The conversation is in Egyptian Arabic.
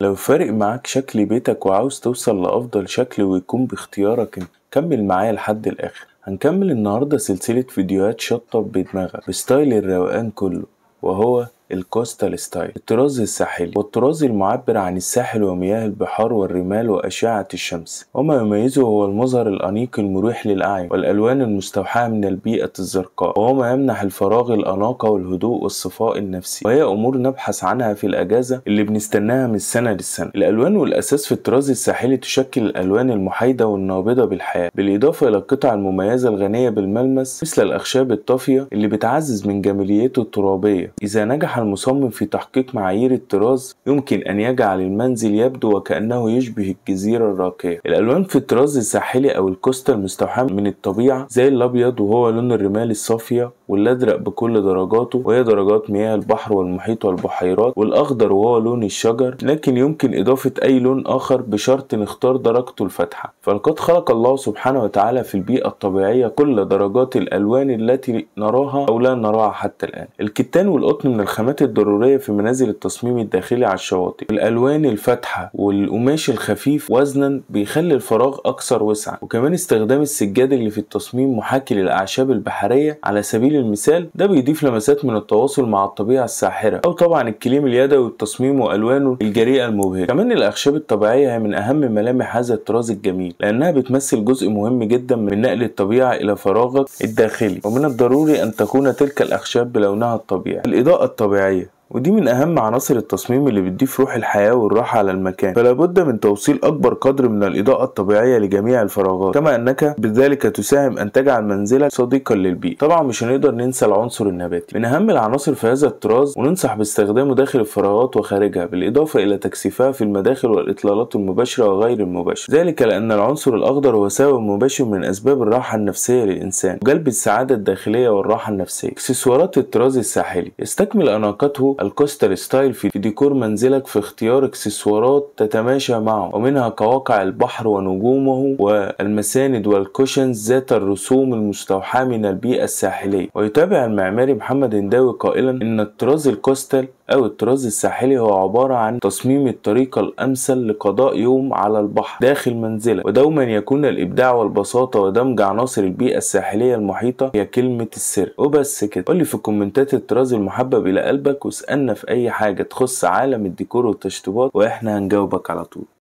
لو فارق معاك شكل بيتك وعاوز توصل لأفضل شكل ويكون باختيارك انت، كمل معايا لحد الآخر. هنكمل النهاردة سلسلة فيديوهات شطب بدماغك ب style الروقان كله، وهو ال coastal style، الطراز الساحلي، والطراز المعبر عن الساحل ومياه البحار والرمال وأشعة الشمس. وما يميزه هو المظهر الأنيق المريح للأعين والألوان المستوحاة من البيئة الزرقاء، وهو ما يمنح الفراغ الأناقة والهدوء والصفاء النفسي، وهي أمور نبحث عنها في الأجازة اللي بنستناها من السنة للسنة. الألوان والأساس في الطراز الساحلي تشكل الألوان المحايدة والنابضة بالحياة، بالإضافة إلى القطع المميزة الغنية بالملمس مثل الأخشاب الطافية اللي بتعزز من جماليته الترابية. إذا نجح المصمم في تحقيق معايير الطراز يمكن أن يجعل المنزل يبدو وكأنه يشبه الجزيرة الراقية. الألوان في الطراز الساحلي أو ال coastal مستوحاة من الطبيعة، زي الأبيض وهو لون الرمال الصافية، والأزرق بكل درجاته وهي درجات مياه البحر والمحيط والبحيرات، والأخضر وهو لون الشجر، لكن يمكن إضافة أي لون آخر بشرط نختار درجته الفاتحة. فلقد خلق الله سبحانه وتعالى في البيئة الطبيعية كل درجات الألوان التي نراها أو لا نراها حتى الآن. الكتان والقطن من الخامات الضرورية في منازل التصميم الداخلي على الشواطئ. الألوان الفاتحة والقماش الخفيف وزنا بيخلي الفراغ أكثر وسعا، وكمان استخدام السجاد اللي في التصميم محاكي للأعشاب البحرية على سبيل المثال، ده بيضيف لمسات من التواصل مع الطبيعة الساحرة، أو طبعا الكليم اليدوي والتصميم وألوانه الجريئة المبهجة. كمان الأخشاب الطبيعية هي من أهم ملامح هذا الطراز الجميل، لأنها بتمثل جزء مهم جدا من نقل الطبيعة إلى فراغك الداخلي، ومن الضروري أن تكون تلك الأخشاب بلونها الطبيعي. الإضاءة الطبيعية، ودي من أهم عناصر التصميم اللي بتضيف روح الحياة والراحة على المكان، فلا بد من توصيل أكبر قدر من الإضاءة الطبيعية لجميع الفراغات، كما أنك بذلك تساهم أن تجعل منزلك صديقا للبيئة. طبعا مش هنقدر ننسى العنصر النباتي، من أهم العناصر في هذا الطراز، وننصح باستخدامه داخل الفراغات وخارجها، بالإضافة إلى تكثيفها في المداخل والإطلالات المباشرة وغير المباشرة، ذلك لأن العنصر الأخضر هو سبب مباشر من أسباب الراحة النفسية للإنسان وجلب السعادة الداخلية والراحة النفسية. اكسسوارات الطراز الساحلي، يستكمل أناقته ال coastal style في ديكور منزلك في اختيار اكسسوارات تتماشى معه، ومنها قواقع البحر ونجومه والمساند وال cushions ذات الرسوم المستوحاة من البيئة الساحلية. ويتابع المعماري محمد هنداوي قائلا إن الطراز ال coastal أو الطراز الساحلي هو عبارة عن تصميم الطريقة الأمثل لقضاء يوم على البحر داخل منزلك، ودوما يكون الإبداع والبساطة ودمج عناصر البيئة الساحلية المحيطة هي كلمة السر. وبس كده، قولي في الكومنتات الطراز المحبب إلى قلبك، واسألنا في أي حاجة تخص عالم الديكور والتشطيبات وإحنا هنجاوبك على طول.